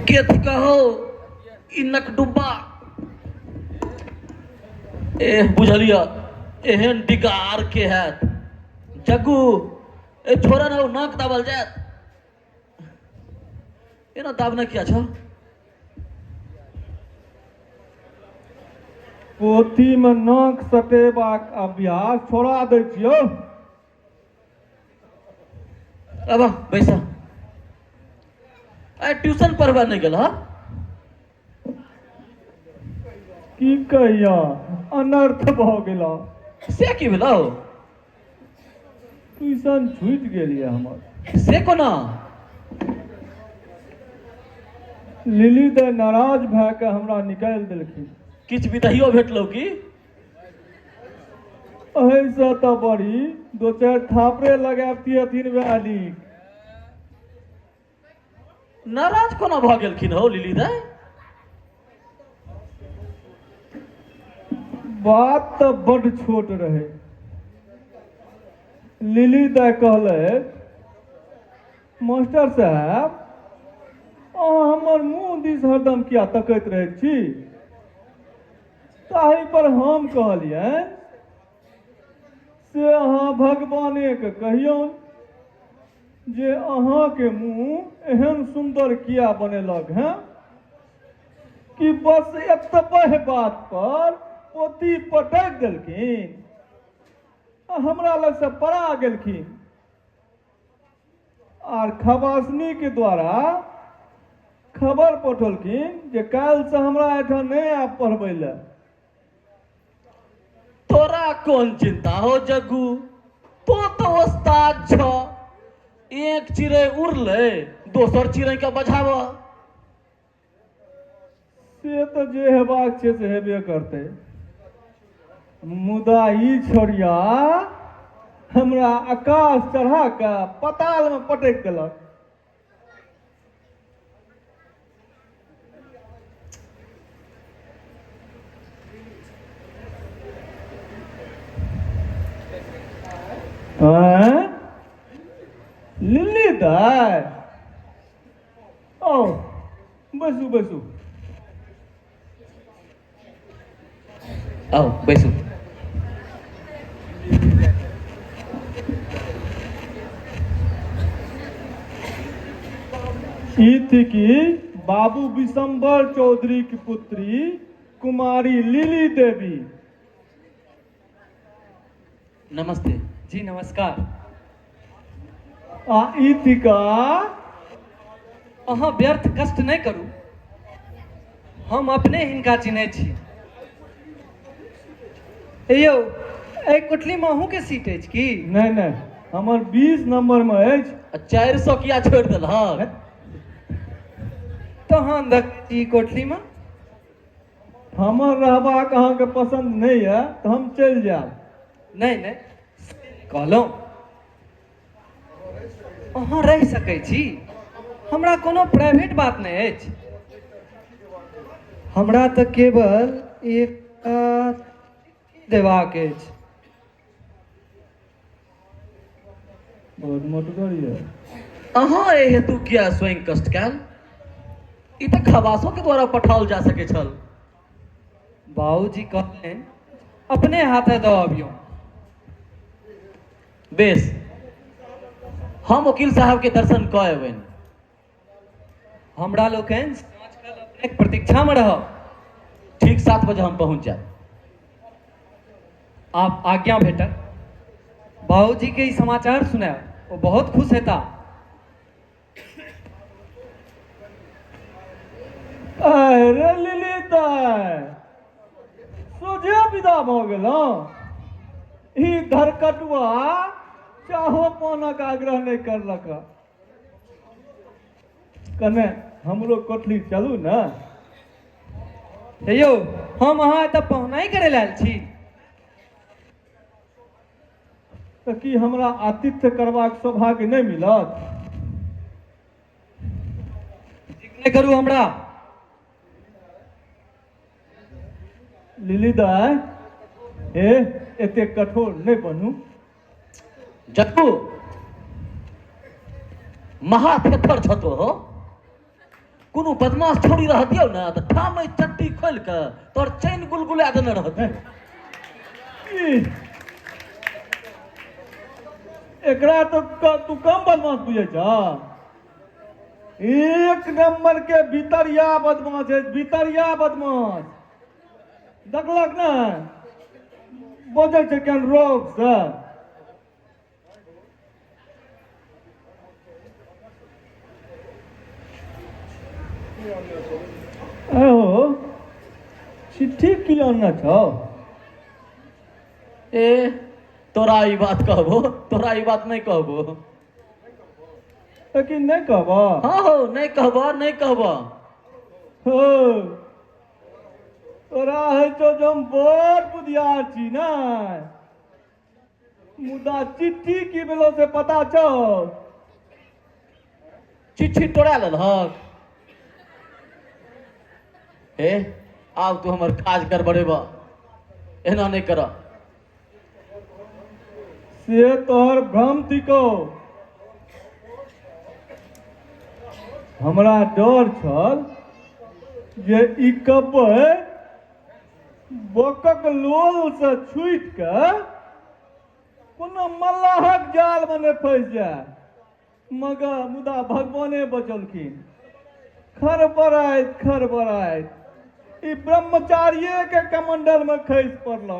के कहो ई नकडुब्बा एह बुझलिय एहन डिगार के हैत जग्गू ए छोड़ा ना नाक दाबल जायत एना दाबना किया छौ पोथीमे नाक सटेबाक अभ्यास छोड़ा दै छियौ। अब बैसा। आइ ट्यूशन पढ़बा नहि गेल हँ? की कहिया, अनर्थ भऽ गेल। से की भेलौ? ट्यूशन छूटि गेल यऽ हमर। से कोना? लिली दै नाराज भए कऽ हमरा निकालि देलखिन। किछु विदाइयो भेटलौ की? एहिसँ तऽ बड़ी दो चारि थापड़े लगाबतियथिन वएह नीक। नाराज कोना भऽ गेलखिन हौ लिली दाइ? बात तऽ बड्ड छोट रहै। लिली दाइ कहलथि, मास्टर साहेब, अहाँ हमर मुँह दिस हरदम किया तकैत रहैत छी? ताहि पर हम कहलियनि, से अहाँ भगवानेके कहियौन जे अहाँके मुँह एहन सुन्दर किया बनेलक हेँ। कि बस एतबे बात पर पोथी पटकि देलखिन आ हमरा लगसँ पड़ा गेलखिन आर खबासनीके द्वारा खबर पठौलखिन जे काल्हिसँ हमरा एहिठाम नहि आयब पढ़बै लए। तोरा कोन चिंता हो जग्गू, तो तो ओस्ताद छ। एक चिड़ै उड़लै दोसर चिड़ै के बझाब। से तऽ जे हेबाक छै से हेबे करतै, मुदा ई छोड़िया हमरा आकाश चढ़ा कऽ पतालमे पटकि देलक। आँय लिल्ली दाइ, आउ बैसू बैसू। आउ बैसू। ई थिकी बाबू विशंबर चौधरी की पुत्री कुमारी लिली देवी। नमस्ते जी। नमस्कार। आ ई थिका। अहाँ व्यर्थ कष्ट नहि करू, हम अपने हिनका चिन्है छी। यौ, एहि कोठलीमे अहूँके सीट अछि की? नहि नहि, हमर 20 नंबरमे अछि। आ 400 किया छोड़ि देलहक? तहन देखै छी ई कोठलीमे। हमर रहबाक अहाँके पसन्द नहि यऽ तऽ हम चलि जायब। नहि नहि, से नहि कहलहुँ। अहाँ रहि सकै छी, हमरा कोनो प्राइवेट बात नहि अछि। हमरा तऽ केवल एकटा चिट्ठी देबाक अछि। बहुत मोटगर यऽ। अहाँ एहि हेतु किया स्वयं कष्ट कयल? ई तऽ खबासो के द्वारा पठाओल जा सकैत छल। बाबूजी कहलनि, अपने हाथे दऽ अबियौ। बेस, हम वकील साहब के दर्शन कऽ अयबनि। हमरा लोकनि साँझ काल अपनेक प्रतीक्षामे रहब। ठीक 7 बजे हम पहुँच जायब। आब आज्ञा भेटत। बाबूजीके ई समाचार सुनायब, ओ बहुत खुश हेता। अरे लिली दाइ, सोझे विदा भऽ गेलहुँ? ई धरकटुआ चाहो पानक आग्रह नहि करलक। कने हमरो कोठली चलू ने। हे यौ, हम अहाँ एतऽ पहुनाइ करै लए आयल छी? तऽ की हमरा आतिथ्य करबाक सौभाग्य नहि मिलत? जिक्र नहि करू हमरा। लिली दाइ, हे, एते कठोर नहि बनू। जग्गू, महा थेथर छतो हो। कोनो बदमाश छोड़ी रहतियौ ने तऽ ठामे चट्टी खोलि कऽ तोहर चैन गुलगुला देने रहतियौ। ई, एकरा तो तू कम बदमाश बुझै छ? एक नंबर के भीतरिया बदमाश है, भीतरिया बदमाश। देखलक ने बजै छै केहन रोग से। हो, चिट्ठी की आनने छौ? ए, तोरा ई बात कहबो? तोरा ई बात नहि कहबो। लेकिन नहि कहबो? हाँ हो, नहि कहबो, नहि कहबो। हो, तोरा होइ छौ जे हम बड़ बुधियार छी ने, मुदा चिट्ठी की भेलो से पता छौ? चिट्ठी तोड़ा लेलहक? हे, आब तू हमर काज गड़बड़ेबह, एना नहि कर। से तोहर भ्रम थिकौ। हमरा डर छल जे ई कब्बै बकक लोल से छूटि के कोनो मल्लाहक जाल मे नहि फँसि जाय, मगर मुदा भगवाने बचौलखिन। खड़बड़ाइत खड़बड़ाइत ई ब्रह्मचारिये के कमंडल में खसि पड़ल।